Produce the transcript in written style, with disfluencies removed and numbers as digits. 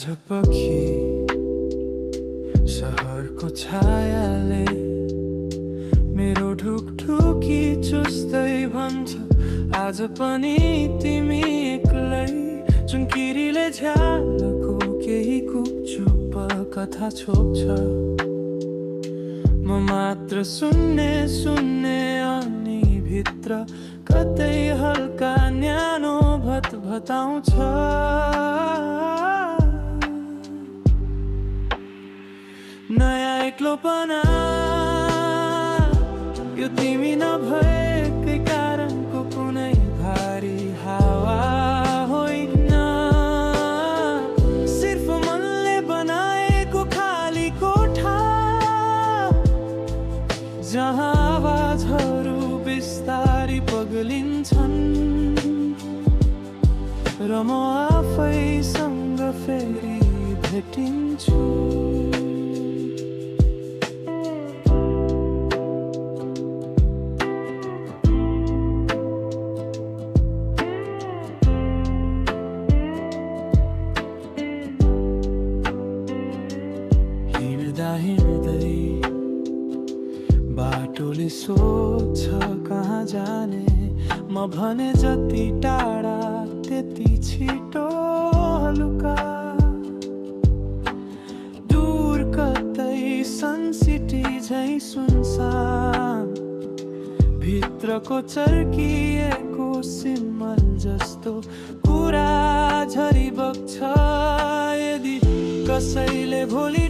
आज पखी सहरको छायाले मेरो ढुकढुकी चुस्दै भन्छ आज पनि तिमी एक्लै। चुङ्किरीले झ्यालको केही गुपचुप कथा छोप्छ, म मात्र सुन्ने सुन्ने अनि भित्र कतै हल्का न्यानो भतभताउँछ। नयाँ एक्लोपना यो तिमी नभएकै कारणको कुनै भारी हावा होइन, सिर्फ मनले बनाएको खाली कोठा जहाँ आवाजहरू बिस्तारी पग्लिन्छन् र म आफैसँग फेरि भेटिन्छु। हिँड्दै बाटोले सोध्छ कहाँ जाने, म भने जति टाढा त्यति छिटो हलुका। दूर कतै सनसिटी झै सुनसान, भित्रको चर्किएको सिमल जस्तो कुरा झरी बग्छ। यदि कसैले भोलि